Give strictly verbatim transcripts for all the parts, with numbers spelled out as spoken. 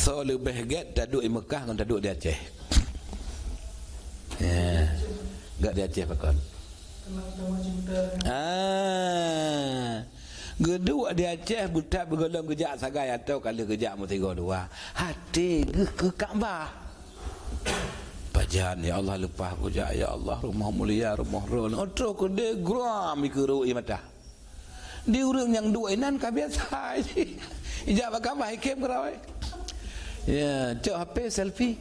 Soe leubeh gét taduek di Meukah ngon taduek di Aceh? Ya. Gét di Aceh pakon? Ah. Geuduek di Aceh beutat beugohlom geujak sagai atau ka lheueh geujak meusigoe dua. Até geuh keu Ka'bah. Pajan, ya Allah, leupah kujak, ya Allah, rumoh mulia, rumoh droe. Oh, troh keudeh gram ikeurok ie mata. Di ureuëng nyang duek inan ka biasa. Ijak bak Ka'bah ikém keurau. Ya, cok H P selfie.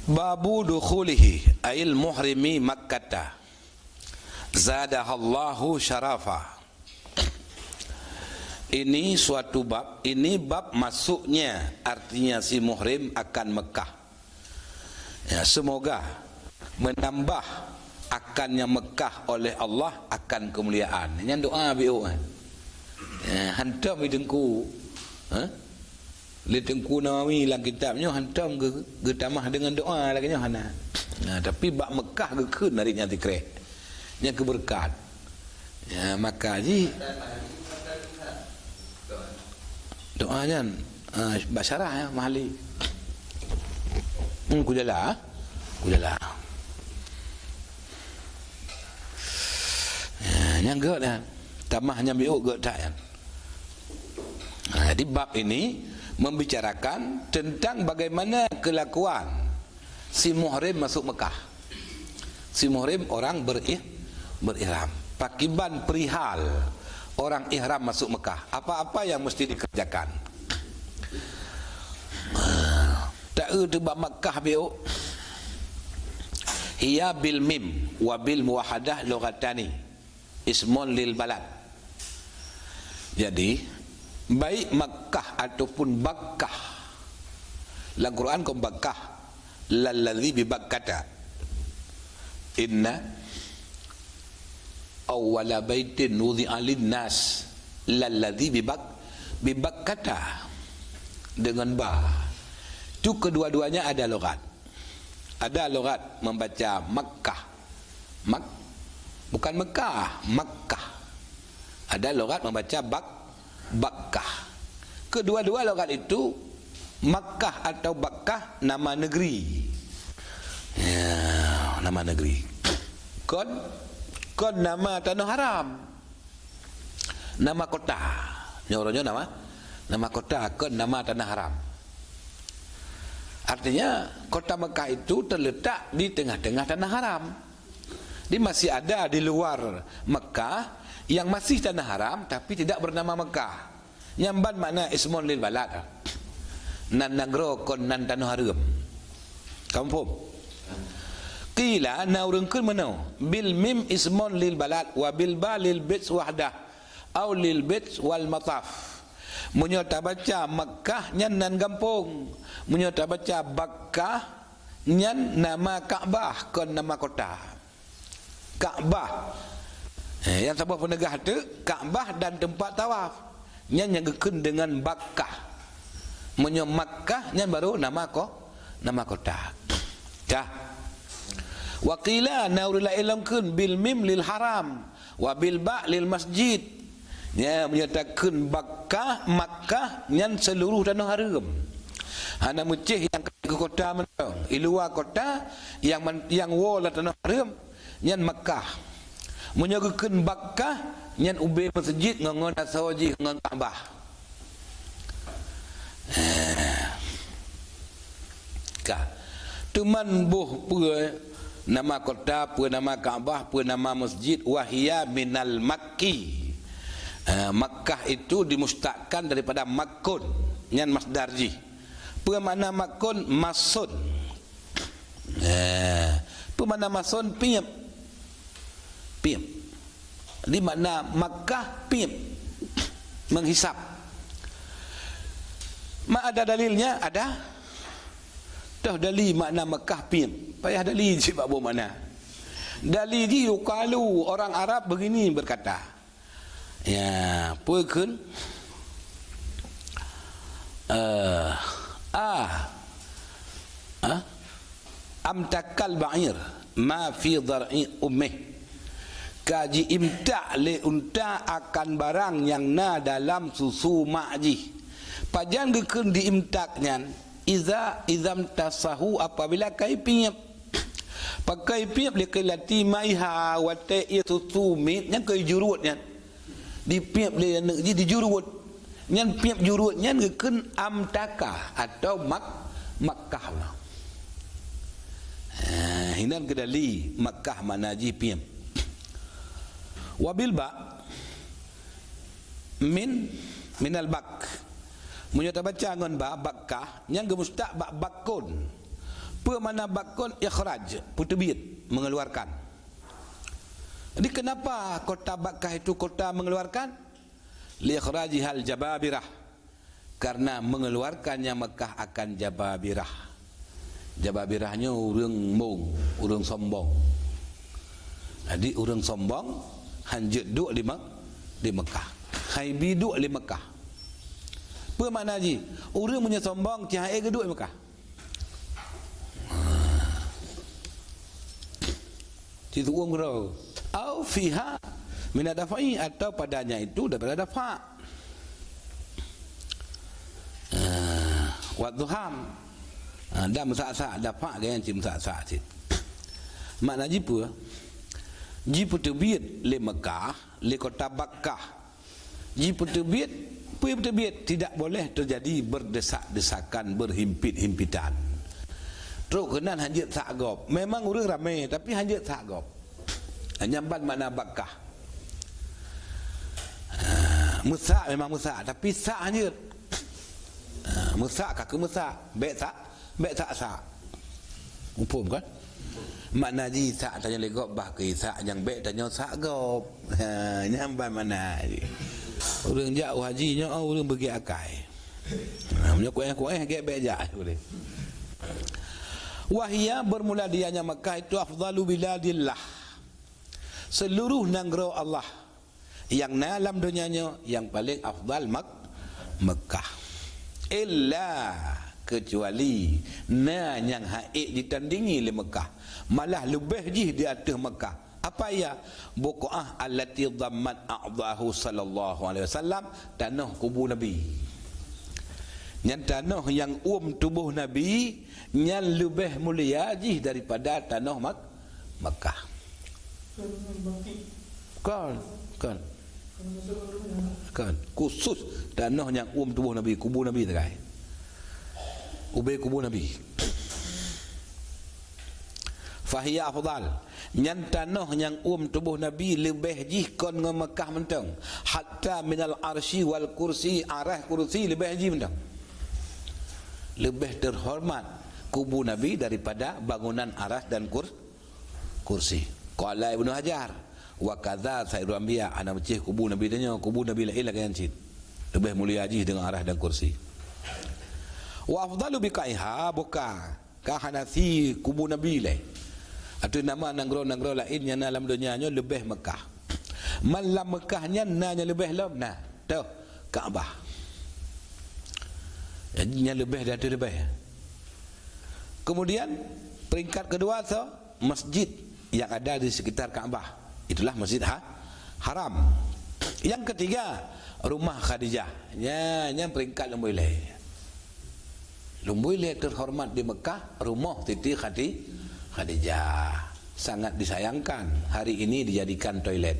Babu dukhulihi, ail muhrimi Makkata, zadahallahu syarafa. Ini suatu bab, ini bab masuknya, artinya si muhrim akan Mekah. Ya, semoga menambah akan nyang Mekah oleh Allah akan kemuliaan. Nyan doa biôh, eh. Ya, hantom di teungku. Ha? Lé Teungku Nawawi lam kitab nyoe hantom geu-, geutamah deungon doa lagée nyoe hana. Nah, tapi bak Mekah geukheun narit nyan sikrek. Nyan keubeureukat. Ya, maka jih doa nyan, ah, bak syarah ya, Mahali. Hmm, kujala, kujala. Ya, nyang gét nyan. Tamah nyang biôh gét that nyan. Nah, jadi bab ini membicarakan tentang bagaimana kelakuan si muhrim masuk Mekah. Si muhrim orang berih-, berihram. Pakiban perihal orang ihram masuk Mekah. Apa-apa yang mesti dikerjakan. Taeu teuh bak Mekah biôh. Hiya bil mim wa bil muwahadah lughatani. Ismun lil balad. Jadi, baik Makkah ataupun Bakkah. Lam Quran kon Bakkah, lalladzi bi Bakkata. Inna awwala baitin wudi'a lin-nas lalladzi bi Bak-, bi Bakkata. Dengan ba. Itu kedua-duanya ada lughat. Ada lughat membaca Makkah. Mak-, bukan Mekah, Makkah. Ada lughat membaca Bak-, Bakkah. Kedua-dua lughat itu, Makkah atau Bakkah, nama negeri. Ya, nama negeri. Kon, kon nama tanoh haram. Nama kota. Nyoe uroe nyoe nama, nama kota, kon nama tanah haram. Artinya, kota Mekah itu terletak di tengah-tengah tanah haram. Jadi, masih ada di luar Mekah yang masih tanah haram, tapi tidak bernama Mekah. Nyan ban makna ismun lil balad. Nan nanggroe kon nan tanoh hareuem. Kamu phom? Qila, na ureuëng kheun meunoe, bil mim ismun lil balad wa bil ba lil bait wahdah au lil bait wal mataf. Meunyoe tabaca Makkah nyan nan gampông, meunyoe tabaca Bakkah nyan nama Ka'bah kon nama kota. Ka'bah. Eh, nyang saboh peuneugah teuk, Ka'bah dan teumpat tawaf. Nyan nyang geukheun deungon Bakkah. Meunyoe Makkah, nyan baru nama ko-, nama kota. Dah. Wa qila, na ureuëng laén lom kheun, bil mim lil haram, wa bil ba lil masjid. Nya, meunyoe takheun Bakkah, Makkah, nyan seuluruh tanoh hareuem. Hana meucéh nyang ka keu kota mantong. I luwa kota nyang man-, nyang woe lam tanoh hareuem, nyan Makkah. Meunyoe geukheun Bakkah, nyan ubé meuseujid ngon, ngon asoe jih ngon Ka'bah. Eh. Ka. Teuma boh peue nama kota, peue nama Ka'bah, peue nama masjid, wa hiya minal makki. Eh, Makkah itu dimustakkan daripada makkun. Nyan masdar jih. Peue makna makkun? Mason. Eh, peue makna mason? Piep. Piep. Di makna Makkah piep. Menghisap. Ma ada dalilnya? Ada. Toh dali makna Makkah piep. Payah dali cit bak boh makna. Dali jih yuqalu, orang Arab begini berkata. Ya, peue kheun? Amtakal ba'ir ma fi dhar'i ummih. Ka jiimtak lé unta akan barang nyang na dalam susu mak jih. Pajan geukheun diimtak nyan? Iza, izam tasahu, apabila kai piep. Pakai piep liqillati maiha, watée ié susu miet nyang keu juruet nyan. Dipiep lé aneuk jih di juruet. Nyan piep juruet nyan geukheun amtaka atau mak-, Makkah ulang. Ha, hinan keudali Makkah makna jih piep. Wabil ba min, minal bak. Meunyoe tabaca ngon ba, bakkah, nyan geumustaq bak bakkon. Peue makna bakkon? Ikhraj, peuteubiet, mengeluarkan. Jadi, kenapa kota Bakkah itu kota mengeluarkan? Li ikhrajihal jababirah. Karena mengeluarkannya Mekah akan jababirah. Jababirah nyoe ureuëng mbong, ureuëng sombong. Jadi, ureuëng sombong hanjeuet duek di Mek-, di Mekah. Haibi duek di Mekah. Peue makna jih? Ureuëng meunyoe sombong, cit han ék geuduek di Mekah. Cit tuom keudroe. Au fiha mina dafa'i, atau padanya itu daripada dafa'. Ah, wa dhuham. Ah, dan meusak-sak, dafa' gaya cit meusak-sak cit. Makna jih peue? Jipeuteubiet lé Mekah, lé kota Bakkah. Jipeuteubiet, peue peuteubiet, tidak boleh terjadi berdesak-desakan, berhimpit-himpitan. Trok keunan hanjeuet sak gob. Memang ureuëng ramé, tapi hanjeuet sak gob. Nyan ban makna Bakkah. Ah, meusak memang meusak, tapi sak hanjeuet. Ah, meusak ka keu meusak, bék sak, bék sak-sak. Muphom kan? Makna jih sak tanyoe lé gob bah keu sak nyang bék tanyoe sak gob. Ha, nyan ban makna jih. Ureuëng jak u haji nyoe, oh, ureuëng beugét akai. Ha, meunyoe kuéh-kuéh gét bék jak boleh. Wahia bermula dianya Mekah itu afdalu biladillah. Seluruh nanggroe Allah nyang na lam donya nyoe nyang paleng afdal Mek-, Mekah. Illa, kecuali na nyang han ék jitandingi lé Mekah, malah leubeh jih di ateueh Mekah. Apa ya? Buq'ah allati dhammat a'dhahu sallallahu alaihi wasallam, tanoh kubu Nabi. Nyan tanoh nyang uem tuboh Nabi, nyan leubeh mulia jih daripada tanoh Mek-, Mekah. Kon, kon. Kon. Khusus tanoh nyang uem tuboh Nabi, kubu Nabi tagai. Ubé kubu Nabi. Fahiya afdal. Nyan tanoh nyang uem tuboh Nabi leubeh jih kon ngon Mekah mantong. Hatta minal arsy wal kursi, arah kursi leubeh jih mantong. Leubeh terhormat kubu Nabi daripada bangunan arasy dan kur-, kursi. Qala Ibnu Hajar, wa kadza sairul anbiya, hana meucéh kubu Nabi tanyoe, kubu Nabi laén lagée nyan cit. Leubeh mulia jih deungon arasy dan kursi. Wa afdalu biqaiha buka, ka hana si kubu Nabi lé. Ateueh nama nanggroe-nanggroe laén nyang na lam donya nyoe leubeh Mekah. Man lam Mekah nyan na nyang leubeh lom, na. Toh, Ka'bah. Jadi, nyan leubeh dari leubeh. Kemudian, peringkat kedua, so, masjid yang ada di sekitar Ka'bah. Itulah Masjid Ha-, Haram. Yang ketiga, rumah Khadijah. Nya, nyan peringkat lumboi lé. Lumboi lé terhormat di Mekah, rumoh Siti Khadi-, Khadijah. Sangat disayangkan hari ini dijadikan toilet.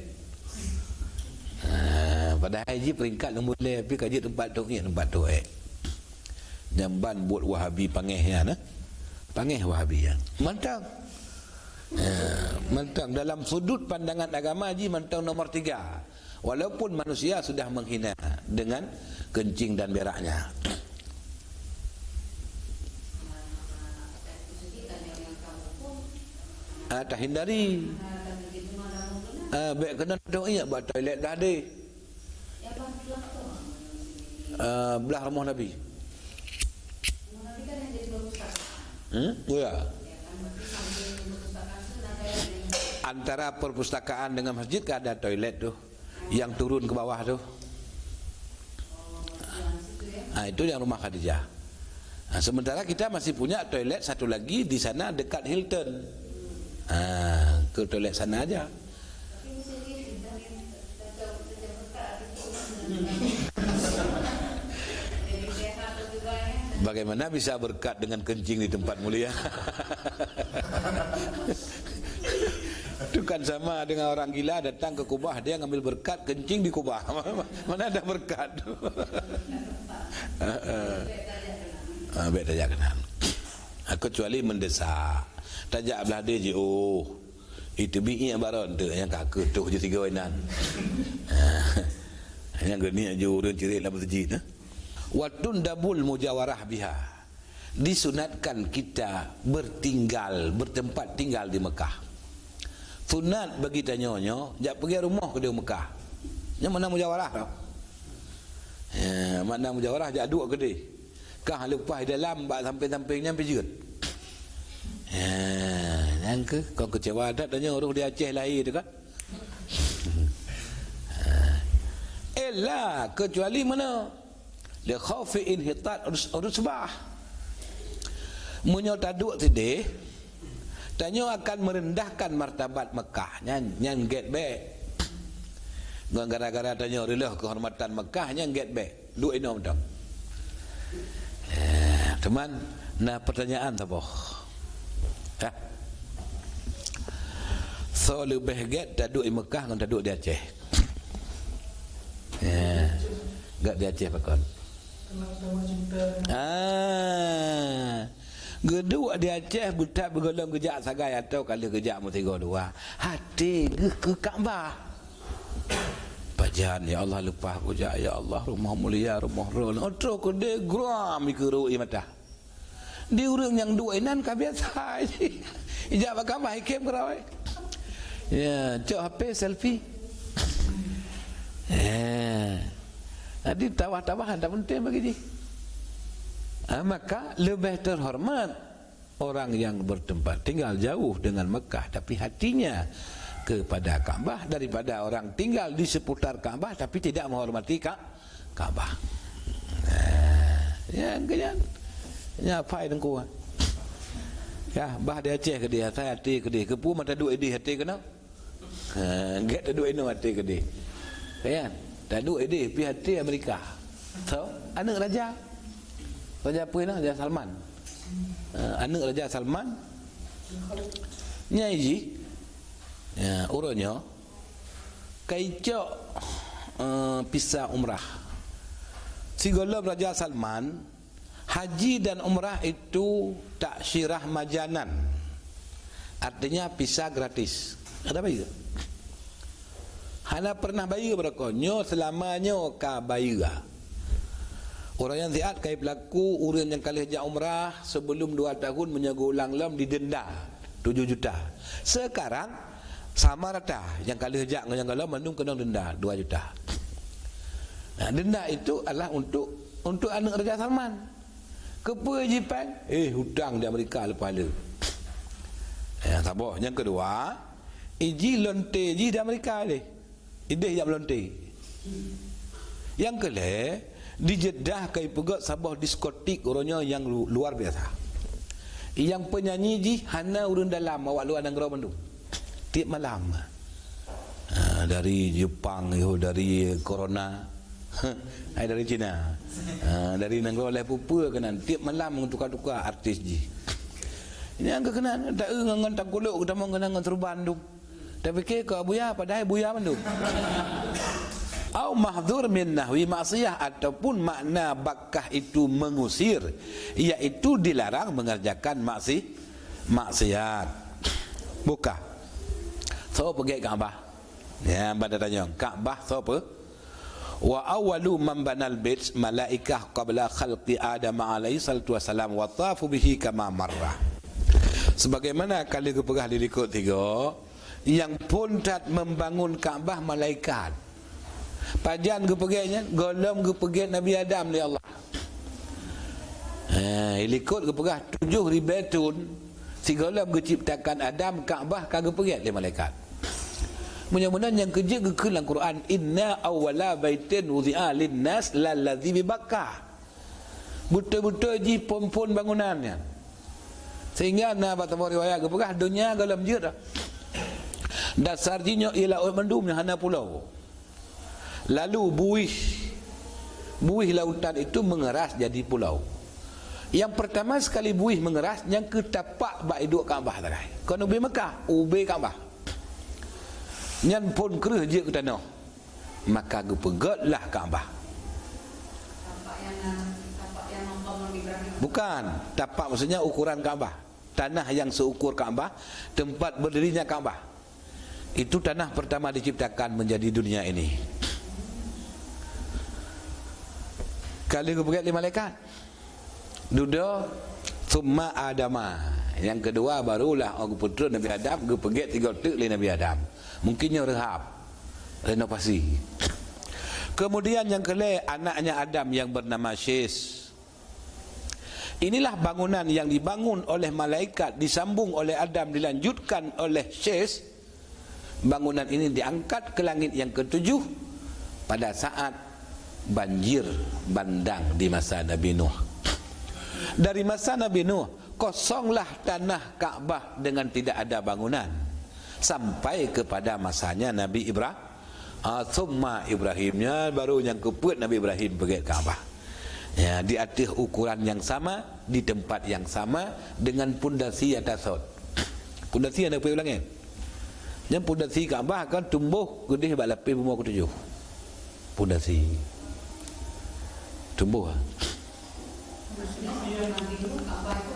Ha, padahai jih peringkat lumboi lé, tapi ka jeuet teumpat toh ék, teumpat toh ék. Nyan ban buet Wahabi pangéh nyan, eh. Pangéh Wahabi nyan. Mantong. Ha, mantong dalam sudut pandangan agama jih mantong nomor tiga. Walaupun manusia sudah menghina dengan kencing dan beraknya. Ah, tahindari. Ah, bék keunan dong ingat bak toilet dah deh. Ah, blah rumoh Nabi. Hmm? Oh ya. Antara perpustakaan dengan masjid kan ada toilet tu. Yang turun ke bawah tu. Ah, itu yang rumah Khadijah. Nah, sementara kita masih punya toilet satu lagi di sana dekat Hilton. Ha, ke toilet sana aja. Bagaimana bisa berkat dengan kencing di tempat mulia? Itu kan sama dengan orang gila datang ke kubah, dia ngambil berkat, kencing di kubah. Mana ada berkat? Ah, bèk tajak keunan. Ah, kecuali mendesak. Tajak blah deh jiôh. Itu bi ié baron tu nyang ka keuh toh je tiga inan. Nyang geuh ni ju ureueng cirek lam masjid, eh. Wa tundabul mujawarah biha. Disunatkan kita bertinggal, bertempat tinggal di Mekah. Sunat bagi tanyoe nyoe jak peugèt rumoh keudéh Mekah. Nyoe makna mujawarah tau. Ya, makna mujawarah jak duek keudéh. Kah leupah di dalam bak sampéng-sampéng nyan pih jeuet. Ya, nyan keuh kon keucewa that tanyoe roh di Aceh lahé teuh kan. Illa, kecuali meunoe. Li khaufi inhitat rus-, rusbah. Meunyoe taduek sideh, tanyoe akan merendahkan martabat Mekah. Nyan, nyan gèt bèk. Ngon gara-gara tanyoe reuloh keuhormatan Mekah, nyan gèt bèk. Duek inoe mantong. Eh, teuma na pertanyaan saboh. Hah? Soe leubeh gèt taduek di Mekah ngon taduek di Aceh? Ya. Gèt di Aceh pakon? Ah. Geuduek di Aceh beutat beugohlom geujak sagai atau ka lheueh geujak meusigoe dua. Até geuh keu Ka'bah. Pajan, ya Allah, leupah kujak, ya Allah, rumoh mulia, rumoh droe. Troh keudéh gram dikeurok ie mata. Di ureueng nyang duek inan ka biasa. Ijak bak Ka'bah ikém keurawe. Ya, cok H P selfie. Ya. Jadi tabah-tabahan tak penting bagi jih. Ah, maka leubeh terhormat orang yang bertempat tinggal jauh dengan Mekah, tapi hatinya kepada Ka'bah, daripada orang tinggal di seputar Ka'bah tapi tidak menghormati Ka-, Ka'bah. Nah, ya, kan? Ya, pai dengku. Ya, bah di Aceh keudéh, asai até keudéh. Keupeue mata duek idéh até keunoe? Ha, gèt taduek inoe até keudéh. Kan? Taduek idéh pih até Amerika. So, aneuk raja. Raja peue na? Raja Salman. Ha, aneuk Raja Salman. Nyang jih, ya, uroe nyoe, ka icok, eh, visa umrah. Sigohlom Raja Salman, haji dan umrah itu taksyirah majanan. Artinya visa gratis. Ada bayeue? Hana pernah bayeue bak droe. Nyoe seulama nyoe ka bayeue. Ureueng nyang siat ka jipeulaku ureueng nyang ka lheueh jak umrah sebelum dua tahun meunyoe geuulang lom didenda tujoh juta. Sekarang sama rata nyang ka lheueh jak ngon nyang gohlom mandum keunong denda dua juta. Nah, denda itu adalah untuk, untuk aneuk Raja Salman. Keupeue jipèng? Eh, hutang di Amerika leupah le. Nyang saboh. Nyang keudua, iji lonte jih di Amerika lé. Idéh jak meulonte. Nyang keulhèe, di Jeddah ka ipeugöt saboh diskotik uroe nyoe nyang lu-, luar biasa. Nyang peunyanyi jih hana ureueng dalam, awak luwa nanggroe mandum. Tiep malam. Ha, dari Jepang, yo, dari Corona. Hai dari Cina. Ha, dari nanggroe laén peue-peue keunan. Tiep malam tuka-tuka artis jih. Nyang keuh keunan, ta-eu ngon, ngon tangkulok, geutamong keunan ngon serban tu. Tapike keu buya, padahai buya mandum. Au mahdzur min nahwi maksiyah, ataupun makna Bakkah itu mengusir, yaitu dilarang mengerjakan maksi-, maksiat. Buka. Soe peugèt Ka'bah? Ya, ban tatanyong. Ka'bah soe peu-, Wa awwalu man banal bait malaikah qabla khalqi Adam alaihi salatu wassalam wa tafu bihi kama marra. Sebagaimana ka lheueh geupeugah di likot tiga, nyang phôn that membangun Ka'bah malaikat. Pajan geupeugèt nyan? Gohlom geupeugèt Nabi Adam lé Allah. Ha, di likot geupeugah tujoh ribèe thôn sigohlom geuciptakan Adam, Ka'bah ka geupeugèt lé malaikat. Meunyoe meunan nyang keu jeuet geukheun lam Quran, "Inna awwala baitin wudi'a lin-nas lalladzi bi Bakkah." Beutôi-beutôi jih phon-phon bangunan nyan. Sehingga na bak saboh riwayat geupeugah, donya gohlom jeuet dah. Dasar jih nyoe ialah mandum nyang hana pulo. Lalu buih, buih lautan itu mengeras jadi pulau. Yang pertama sekali buih mengeras, nyang keu tapak bak iduek Ka'bah sagai. Kon ubé Mekah, ubé Ka'bah. Nyan phon kreueh jeuet keu tanoh. Maka geupeugötlah Ka'bah. Bukan, tapak maksudnya ukuran Ka'bah. Tanah yang seukur Ka'bah, tempat berdirinya Ka'bah. Itu tanah pertama diciptakan menjadi dunia ini. Ka lheueh geupeugöt lé malaikat. Dudoe, summa Adama. Nyang keudua barulah 'oh geupeutreun Nabi Adam, geupeugöt sigoe teuk lé Nabi Adam. Mungkin nyoe rehab, renovasi. Kemudian nyang keulhèe, anaknya Adam yang bernama Syis. Inilah bangunan yang dibangun oleh malaikat, disambung oleh Adam, dilanjutkan oleh Syis. Bangunan ini diangkat ke langit yang ketujuh pada saat banjir bandang di masa Nabi Nuh. Dari masa Nabi Nuh, kosonglah tanah Ka'bah dengan tidak ada bangunan sampai kepada masanya Nabi Ibra-, ah, summa Ibrahim, nyan baru nyang keupeuet Nabi Ibrahim peugöt Ka'bah. Ya, di ateueh ukuran yang sama, di tempat yang sama, dengan pondasi atas sot. Pondasi nyang peugöt ulang, eh? Nyan pondasi Ka'bah kan tumboh keudeh bak lapéh bumoe keutujoh. Pondasi. Tumboh, ha?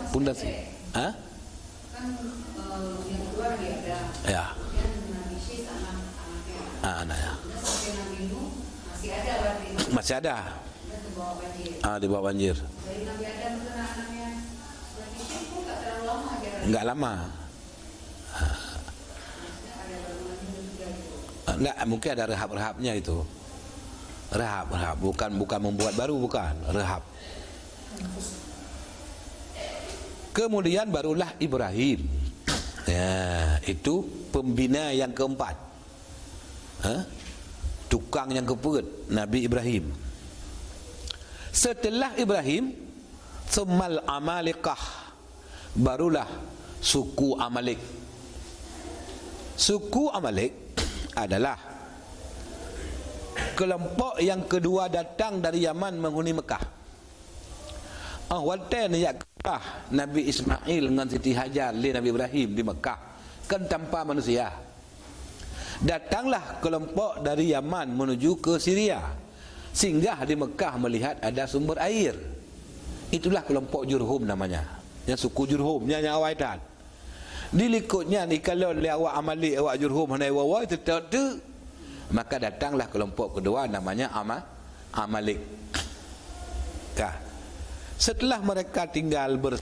Pondasi. Ha? Ya. Ah, anak ya. Masih ada. Ah, dibawa banjir. Enggak lama. Enggak, mungkin ada rehab-rehabnya itu. Rehab, rehab. Bukan, bukan membuat baru, bukan. Rehab. Kemudian barulah Ibrahim. Ya, itu pembina yang keempat. Ha? Tukang nyang keupeuet, Nabi Ibrahim. Setelah Ibrahim, summal Amalikah, barulah suku Amalek. Suku Amalek adalah kelompok yang kedua datang dari Yaman menghuni Mekah. 'Oh watèe neujak keubah Nabi Ismail ngon Siti Hajar lé Nabi Ibrahim di Mekah, kan tanpa manusia. Datanglah kelompok dari Yaman menuju ke Syria, singgah di Mekah melihat ada sumber air. Itulah kelompok Jurhum namanya. Nyan suku Jurhum, nyan nyang awai that. Di likot nyan ikalon lé awak Amalek, awak Jurhum hana iwoe-woe, teutap teuk. Maka datanglah kelompok kedua namanya Ama-, Amalek. Ka. Setelah mereka tinggal ber-,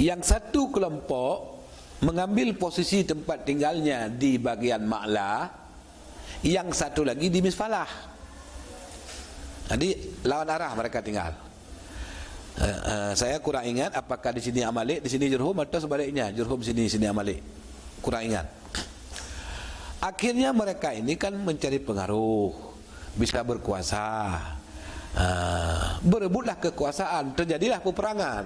yang satu kelompok mengambil posisi tempat tinggalnya di bagian Ma'la, yang satu lagi di Misfalah. Jadi, lawan arah mereka tinggal. Eh, eh, saya kurang ingat apakah di sini Amalek, di sini Jurhum, atau sebaliknya, Jurhum sini, sini Amalek. Kurang ingat. Akhirnya mereka ini kan mencari pengaruh, bisa berkuasa. Ah, berebutlah kekuasaan, terjadilah peperangan.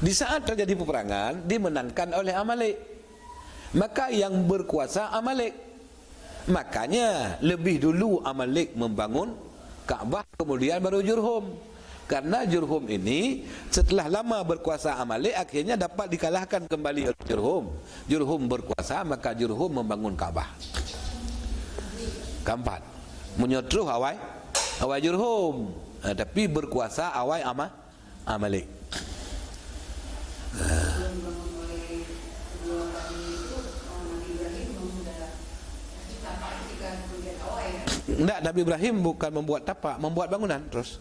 Di saat terjadi peperangan, dimenangkan oleh Amalek. Maka yang berkuasa Amalek. Makanya lebih dulu Amalek membangun Ka'bah, kemudian baru Jurhum. Karena Jurhum ini setelah lama berkuasa Amalek, akhirnya dapat dikalahkan kembali oleh Jurhum. Jurhum berkuasa, maka Jurhum membangun Ka'bah. Keempat, meunyoe troh awai, awai Jurhum. Ha, tapi berkuasa awai Ama-, Amalek. Ndak, Nabi Ibrahim bukan membuat tapak, membuat bangunan terus.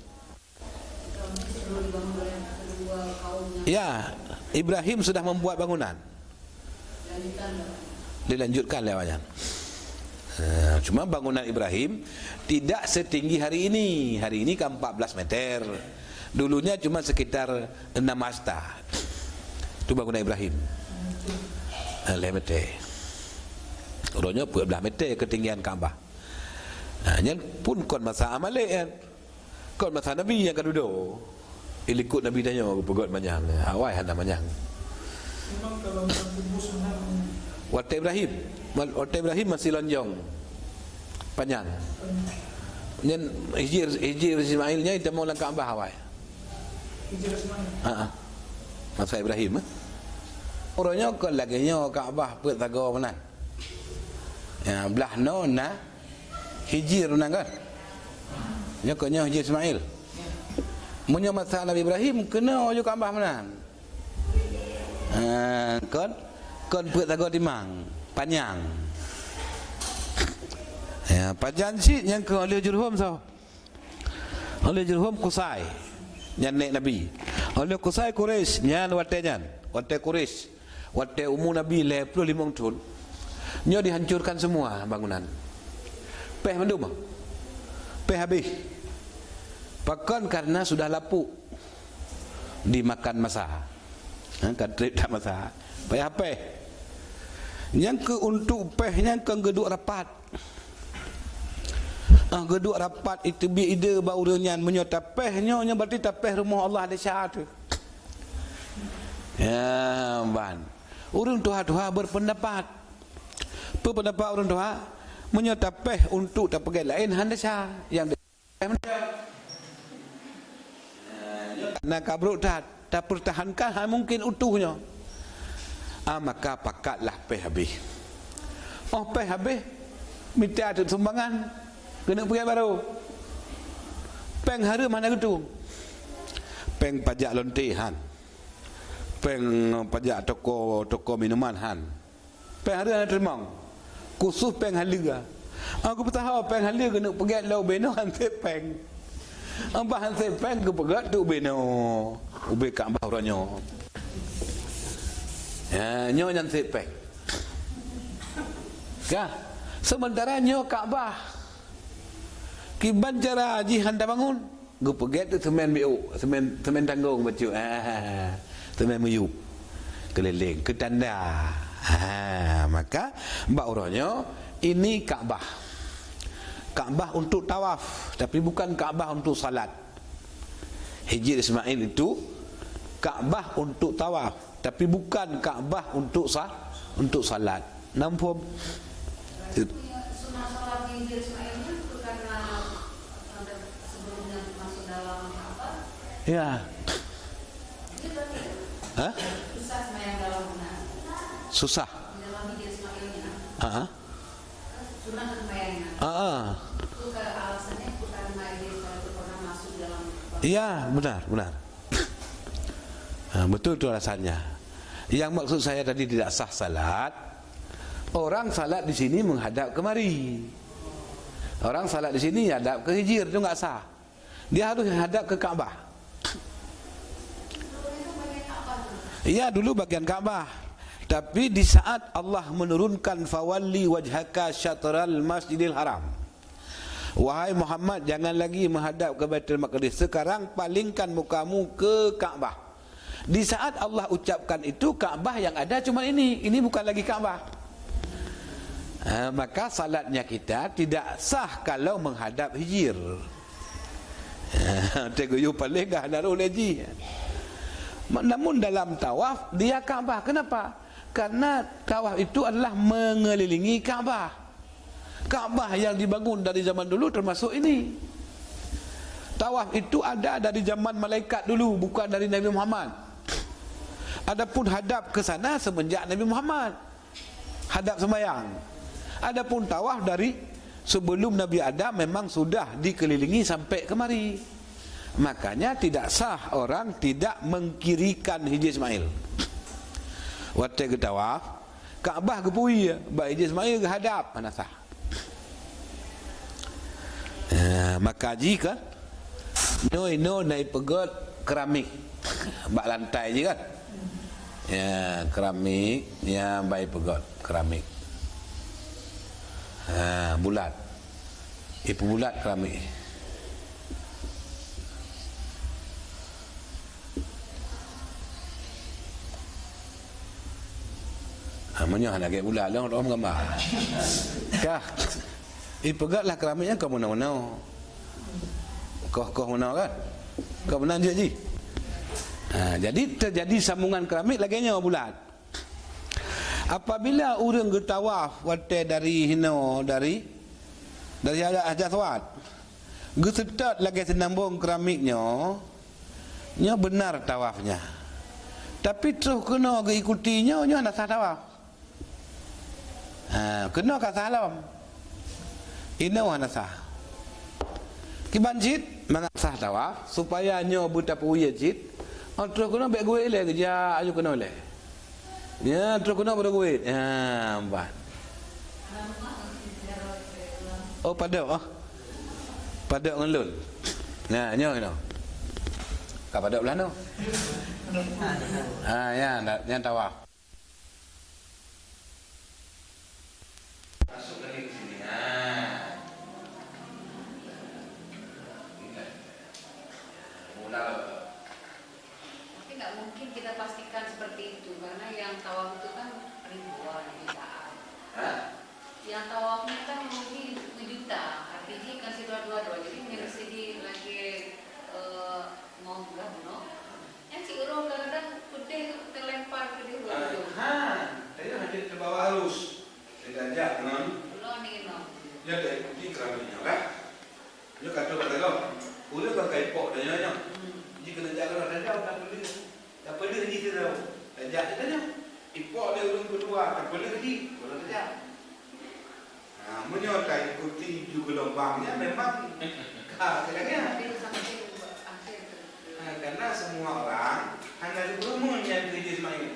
Ya, Ibrahim sudah membuat bangunan. Dilanjutkan lé awaknyan. Eh, cuma bangunan Ibrahim tidak setinggi hari ini. Hari ini kan empat belas meter. Dulunya cuma sekitar enam hasta. Itu bangunan Ibrahim. Eh, lhèe meter. Uroe nyoe peuet blah meter ketinggian Ka'bah. Nah, nyan pun kon masa Amalek kan. Kon masa Nabi nyang ka dudoe. Ilikot Nabi tanyoe geupeugét manyang. Awai hana manyang. Memang kalau nak kubus menang. Watèe Ibrahim, watèe Ibrahim masih lonjong panyang. Nyan Hijir, Hijir Ismail nyan tamong lam Ka'bah awai. Hijir Ismail. Ha. Masa Ibrahim, eh. Uroe nyoe kon lagèe nyoe Ka'bah peuet sagoe meunan. Ya, blah noe na Hijir meunan kan? Nyoe kon nyoe Hijir Ismail. Meunyoe masa Nabi Ibrahim keunoe ju Ka'bah meunan. Ha, kon, kon peuet sagoe timang, panyang. Ya, pajan cit nyang keu oleh Jurhum soe? Oleh Jurhum Qusay, nyan nèk Nabi. Oleh Qusay Quraisy, nyan watèe nyan, watèe Quraisy, watèe umu Nabi lhèe plôh limong thôn, nyoe dihancurkan semua bangunan. Pèh mandum. Pèh habéh. Pakon? Karena sudah lapuk dimakan masa. Ha, ka trép that masa. Payah pèh. Nyang keu untuk pèh nyang kon geuduek rapat. Ah, geuduek rapat, iteubiet ide bak ureueng nyan, meunyoe tapèh nyoe, nyoe berarti tapèh rumoh Allah desya teuh. Ya, ban. Ureueng tuha-tuha berpendapat. Peue pendapat ureueng tuha? Meunyoe tapèh untuk tapeugèt laén, han desya. Nyang desya. Na ka brok that, tapeurtahankan hana mungken utoh nyoe. Ah, maka pakatlah pèh habéh. Oh, pèh habéh, mita teuk sumbangan, keuneuk peugèt barô. Pèng hareuem hana geutueng. Pèng pajak lonte han. Pèng pajak toko, toko minuman han. Pèng hareuem hana teurimong. Khusos pèng haleue. Aku peutaho pèng haleue keuneuk peugèt lom ubé noe han sép pèng. Abah han sép pèng geupeugèt teuk ubé noe. Ubé Ka'bah uroe nyoe. Ya, nyoe nyan sép pèng. Ka. Sementara nyoe Ka'bah. Kiban cara jih han tabangun. Geupeugèt teuk seumén biôk, seumén, seumén tanggong bacut. Ah, seumén miyup. Keuliléng, keu tanda. Ah, maka bak uroe nyoe, ini Ka'bah. Ka'bah untuk tawaf, tapi bukan Ka'bah untuk salat. Hijir Ismail itu Ka'bah untuk tawaf. Tapi bukan Ka'bah untuk sa-, untuk salat. Namphom? Sunat salat di Hijir Ismail ni bukan karena sebelumnya masuk dalam Ka'bah? Ya. Hah? Susah sembahyang dalam, nah. Susah. Di dalam Hijir Ismail ni, nah. Ah. Sunat sembahyang, nah. Ah. Itu ke alasannya bukan karena Hijir Ismail itu pernah masuk dalam Ka'bah. Iya, benar, benar. Ha, betul tu alasannya. Yang maksud saya tadi tidak sah salat, orang salat di sini menghadap kemari. Orang salat di sini hadap ke Hijir, tu enggak sah. Dia harus hadap ke Ka'bah. Iya, dulu bagian Ka'bah. Tapi di saat Allah menurunkan, "Fawalli wajhaka syatral Masjidil Haram." Wahai Muhammad, jangan lagi menghadap ke Baitul Maqdis. Sekarang palingkan mukamu ke Ka'bah. Di saat Allah ucapkan itu, Ka'bah yang ada cuma ini. Ini bukan lagi Ka'bah. Ha, maka salatnya kita tidak sah kalau menghadap Hijir. Teuk geuyue paleng ka hana roh lé jih. Ma-, namun dalam tawaf, dia Ka'bah. Kenapa? Karena tawaf itu adalah mengelilingi Ka'bah. Ka'bah yang dibangun dari zaman dulu termasuk ini. Tawaf itu ada dari zaman malaikat dulu, bukan dari Nabi Muhammad. Adapun hadap ke sana semenjak Nabi Muhammad. Hadap sembahyang. Adapun tawaf dari sebelum Nabi Adam memang sudah dikelilingi sampai kemari. Makanya tidak sah orang tidak mengkirikan Hijir Ismail. Watèe geutawaf, Ka'bah geupeue, bak Hijir Ismail geuhadap, hana sah. Eh, maka jih kan, nyoe inoe na ipeugöt keramik bak lantai jih kan. Ya, keramik, ya, ban ipeugöt keramik. Ha, bulat. Ipeubulat keramik. Ha, meunyoe hana gét bulat, lôn rhom gambar. Kah, ipeugöt lah keramik nyan keu meunoe-meunoe. Koh-koh meunoe kan? Koh meunan jeuet jih. Ha, jadi teujadi sambungan keramik lagèe nyoe bulat. Apabila ureueng geutawaf watèe dari hinoe, dari, dari Hajar Aswad, geuseutôt lagèe seunambong keramik nyoe, nyoe beunar tawafnya. Tapi troh keunoe geuikuti nyoe, nyoe hana sah tawaf. Ha, keunoe ka sah lom. Inoe hana sah. Kiban cit mangat sah tawaf, supaya nyoe beutapeuwie cit. Oh, troh keunoe bèk geuwet ilèe, geujak aju keunoe ilèe. Ya, troh keunoe baru geuwet. Ya, empat. Oh, padub, oh. Padub ngon lôn. Nah, nyoe, nyoe. Ka padub lah, noh. Ha, ya, nyan tawaf. Masuk lagi ke sini. Ha. Mula. Tapi nggak mungkin kita pastikan seperti itu, karena yang tawaf itu kan ribuan, jutaan. Hah? Yang tawafnya kan mungkin berjuta, artinya kan sudah dua-dua, jadi mungkin sedih lagi, eh, mau nggak, no? Nyan cit ureueng kadang peudeh teulempar keudeh ureueng. Ha, tanyoe hana teubawa arus. Tajak ngon. Ulôn ni ngon. Nyoe taikuti keramik nyoe kan. Nyoe ka troh bak lom. Ureueng ka ipok tanyoe nyoe. Hmm. Jih keuneuk jak keudroe tajak tapeuleueh. Tapeuleueh jih sidroe. Tajak jih tanyoe. Ipok lé ureueng keudua tapeuleueh jih, baru tajak. Ha, meunyoe taikuti ju geulumbang nyan memang ka keu lagèe nyan. Ha, karena semua orang hana jipeureumeun nyan keu Ismail.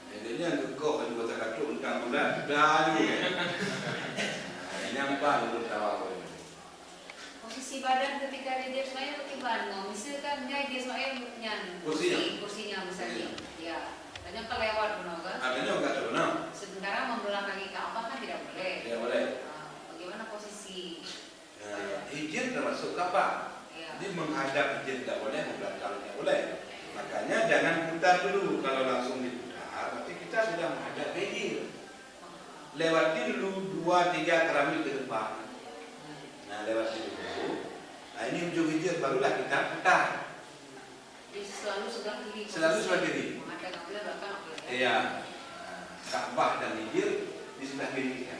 Jadi nyan geukoh laju basa katrok teuntang bulan, dah laju. Ha, nyang ban ureueng tawa. Posisi badan ketika Hajar Ismail kiban ngon, misalkan Hajar Ismail nyan kursi, kursi nyan misalnya. Ya. Tanyoe ka lewat bunoe kan? Ah, tanyoe ka lewat bunoe. Sementara membelakangi Ka'bah kan tidak boleh. Tidak boleh. Ah, bagaimana posisi? Ya, hijir termasuk Ka'bah. Ya. Jadi menghadap hijir tidak boleh, membelakang tidak boleh. Makanya jangan putar dulu. Kalau langsung diputar, berarti kita sudah menghadap ke hijir. Lewati dulu dua tiga keramik ke depan. Nah, lewati dulu. Nah, ini ujung hijir, barulah kita putar. Jadi selalu sebelah kiri. Selalu sebelah kiri. Menghadap kiblat, belakang kiblat. Iya. Nah, Ka'bah dan hijir di sebelah kiri kita.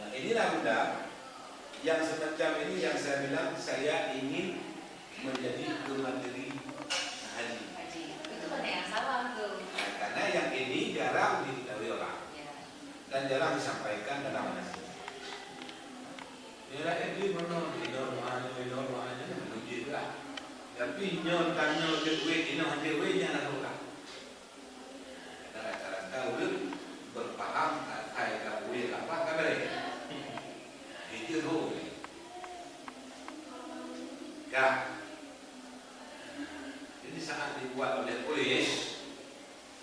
Nah, inilah bunda, yang semacam ini yang saya bilang saya ingin menjadi pemateri haji. Haji. Itu banyak yang salah tu. Nah, karena yang ini jarang diketahui orang. Ya. Dan jarang disampaikan dalam manasik. Nyoe rakyat di meunoe, inoe meu'ah nyoe, inoe meu'ah nyoe, meunurot jih lah. Tapi nyoe tanyoe jeuet wéh, inoe hana jeuet wéh, nyan lam Al-Quran. Karena rata-rata ureueng berpaham asai ka buet apa ka beureh. Itu roh. Ka. Jadi saat dibuat oleh Quraisy,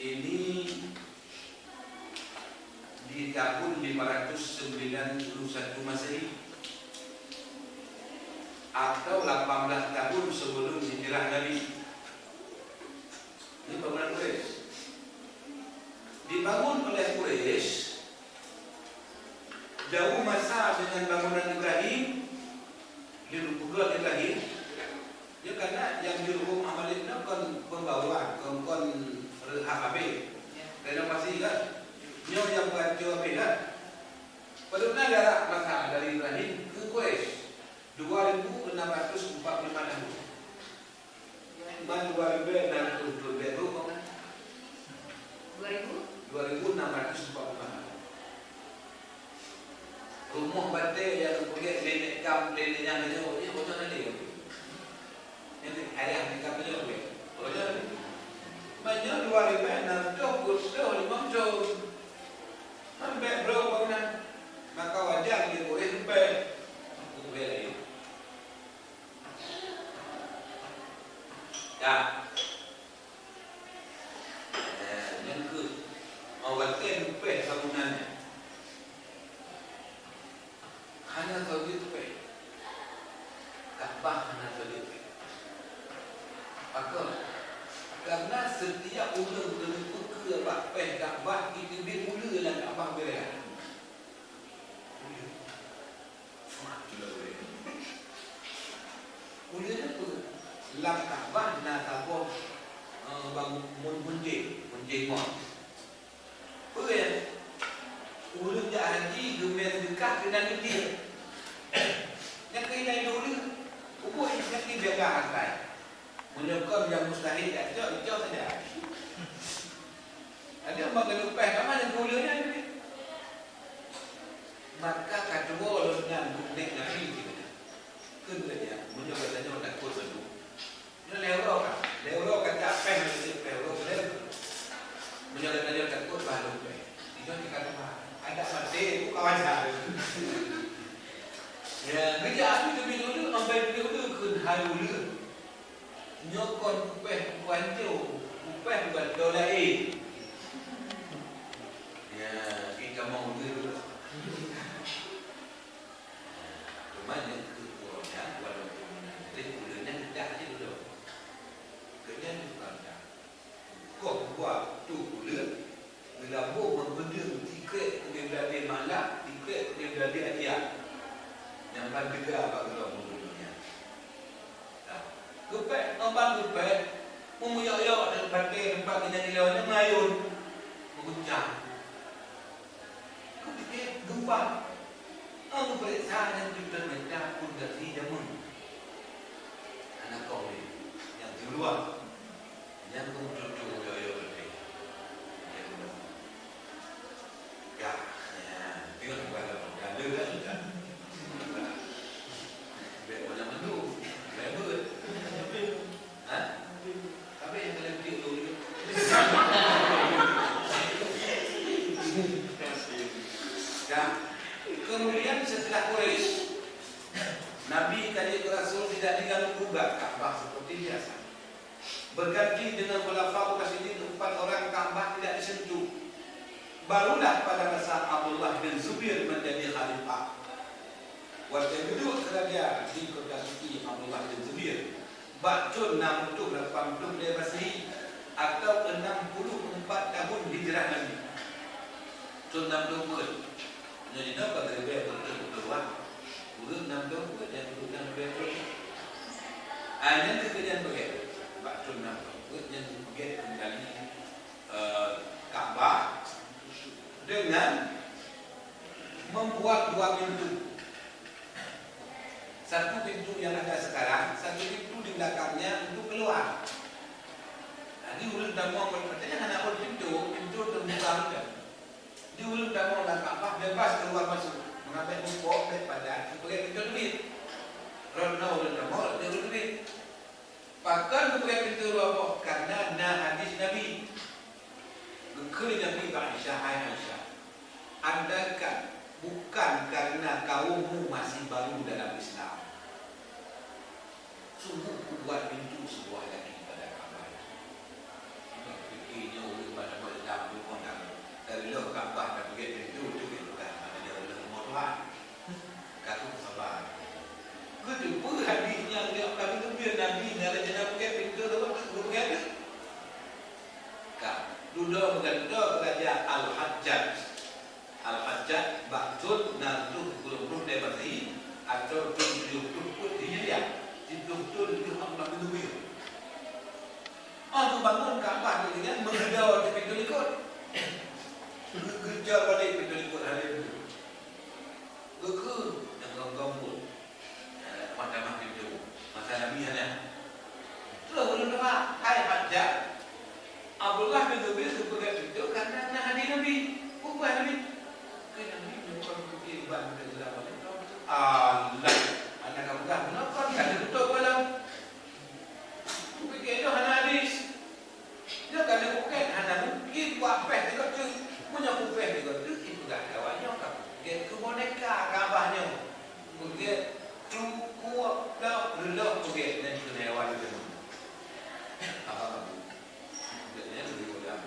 ini di tahun lima ratus sembilan puluh satu Masehi atau lapan belas tahun sebelum hijrah Nabi. Ini bangunan Quraisy. Dibangun oleh Quraisy jauh masa dengan bangunan Ibrahim, di Rukun Ibrahim. Ya, karena yang di Rukun Amalin itu kan pembangunan, kon, kon reuhab habis. Renovasi kan. Nyoe yang buat jauh habis kan. Padahal jarak masa dari Ibrahim ke Quraisy dua ribu enam ratus empat puluh lima tahun. Man dua ribèe enam ratus dua ribèe rumoh kan? Dua ribu? Dua ribu enam ratus empat puluh lima. Rumoh batèe nyang geupeugèt nenek gam, nenek nyang nyoe, nyoe boh nyan lé. Nenek ayah nenek gam nyoe, boh nyan lé. Man nyoe dua ribèe enam ratus dua puluh lima thôn. Man bèk brok bangunan. Maka wajar lé ureueng bèk. Ureueng laén. Dah. Eh, nyang keu awai tem pèh bangunan nyan. Hana sabe pèh. Ka'bah hana sabe pèh. Pakon? Karena setiap ureueng keuneuk peukeu bak pèh Ka'bah itu Lam Ka'bah na saboh, eh, bang-, mun-, munjeng, munjeng mon. Peue nyan? Ureueng jak haji geumè seudeukah keunan geutie. Nyan keuh inan dua ureueng. Ubôh nyan keuh biasa asai. Meunyoe kon nyang mustahil jak cok, icok saja. Adak bak geulupeh ka manö gula nyan. Maka ka tuwo lôn nan buet Nabi sibeuna. Kheun lagèe nyan, meunyoe geutanyoe takot bandum. Nyoe lhèe uroe ka, lhèe uroe ka jak péh, lhèe uroe lhèe. Meunyoe geutanyoe takot bah lôn péh. Inong tika tuha. Adak maté, buka wajar. Ya, geujak api teubiet uleue, ampai teubiet uleue kheun hai uleue. Nyoe kon kupéh kuanco, kupéh bukan dola, eh. Ya, kita mau dulu. Cuma yang kedua, ya, walaupun nanti ulun yang dah aja dulu. Kena bukan dah. Kok buat tu ulun, Geulambông meubeudeueng, tikrek keu Belande malam, tikrek keu Belande akhé. Nyang ban teuga bak geulambông donya. Nah, geupék, ngon ban geupék, meumuyok-yok dan batée teumpat geunyang ilôn nyan meuyayôn. Meuguncang. Keutikée geumpa. Ngon geupeuriksa nyang tutoe mita pun gaki jameun. Hana kong lé. Nyang teuluwa. Nyan keuh meututoe yo-yo geude. Nyan keuh. Gah, nyan. Tengok bukan dalam ganda kan, kan? Bèk banyak mandum. Bèk beuet. Ha? Tapi nyang kalian piek tu. Gah. Kemudian setelah Quraisy, Nabi ka jeuet keu Rasul tidak dengan menggugat Ka'bah seperti biasa. Berganti dengan Khulafaur Rasyidin, empat orang Ka'bah tidak disentuh. Barulah pada masa Abdullah bin Zubair menjadi khalifah. Watèe geuduek keurajeuen di Kota Suci Abdullah bin Zubair, bak thôn enam ratus lapan puluh lhèe Masehi atau enam puluh empat tahun Hijrah Nabi. Thôn enam puluh empat. Nyoe jinoe ka geuribèe beutôi-beutôi wah. Ureueng nam dong peuet nyang ureueng nam dong peuet. Ah, nyan keuh nyan peugèt. Bak thôn nam dong peuet nyan peugèt keumbali, eh, Ka'bah dengan membuat dua pintu. Satu pintu yang ada sekarang, satu pintu di belakangnya untuk keluar. Jadi, ureueng tamong, maksudnya hana ôn pintu, pintu terbuka macam. Di ureueng tamong lam Ka'bah bebas keluar masuk, meunabèe muphom bèk padat, sipeugèt pintoe teubiet. Rot na ureueng tamong, rot na ureueng teubiet. Pakon geupeugèt pintoe dua boh? Karena na hadis Nabi. Geukheun Nabi bak Aisyah, "Hai Aisyah, andaikan bukan karena kaummu masih baru dalam Islam, sungguh kubuat pintu sebuah lagi pada Ka'bah itu." Maka pike nyoe ureueng pada meulam nyoe kon dari lheueh Ka'bah ka peugèt pintu tu, kan, maknanya ureueng rumoh Tuhan. Ka tu sabar. Keuteupeu hadis nyang geukheun Nabi, na lagèe na peugèt pintu tu, ureueng peugèt tu. Ka, dudoe meugantoe Raja Al-Hajjaj. Al-Hajjaj bak thôn enam ratus dua puluh lhèe Masehi atau thôn tujoh puluh peuet Hijriah, siplôh thôn lheueh Abdullah bin Zubair. Oh, geubangun Ka'bah lagèe nyan meududoe di pintoe likot. Geu-, geujar balik pintoe likot hana lé. Geukheun nyang gom-gom pun. Tamah-tamah pintoe. Masa Nabi hana. Terus ureueng teuma, "Hai Hajjaj, Abdullah bin Zubair geupeugèt pintoe karena na hadis Nabi." Peue Nabi? Keu Nabi meunyoe kon geupeugèt ban pintoe. Alah, hana ka peugah meunoe kon ka lheueh beutôi malam. Kupike nyoe hana hadis. Nyoe ka lheueh bukét, hana mungkin kupeugah lagèe nyoe. Meunyoe kupeugah lagèe nyoe, jipeugah lé awak nyoe ka kupeugèt keu boneka Ka'bah nyoe. Peugèt tu kuok, plok, reulok peugèt nyan keuneuk awak nyoe. Apa kamu? Peugèt nyan lagèe nyoe, peugèt,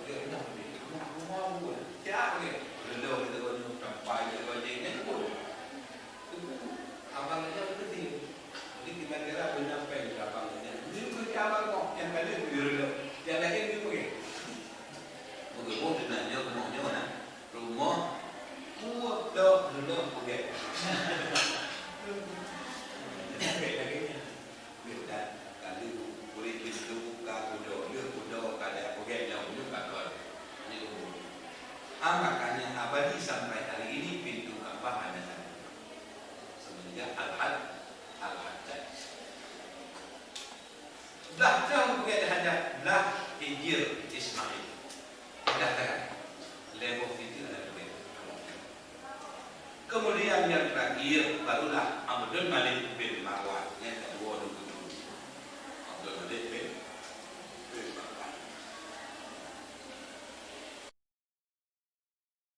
peugèt nyoe, peugèt nyoe, peugèt nyoe. Siap peugèt. Reulok lagèe nyoe, sampai lagèe nyoe, nyan pun. Teungku Makanya abadi sampai hari ini pintu Ka'bah hanya satu. Semenjak Al-Had, Al-Hajjaj. Blah trôh bukét Hajjaj, blah Hijir Ismail. Blah trôh. Lhèe boh pintu ada bukét. Kemudian yang terakhir barulah Abdul Malik bin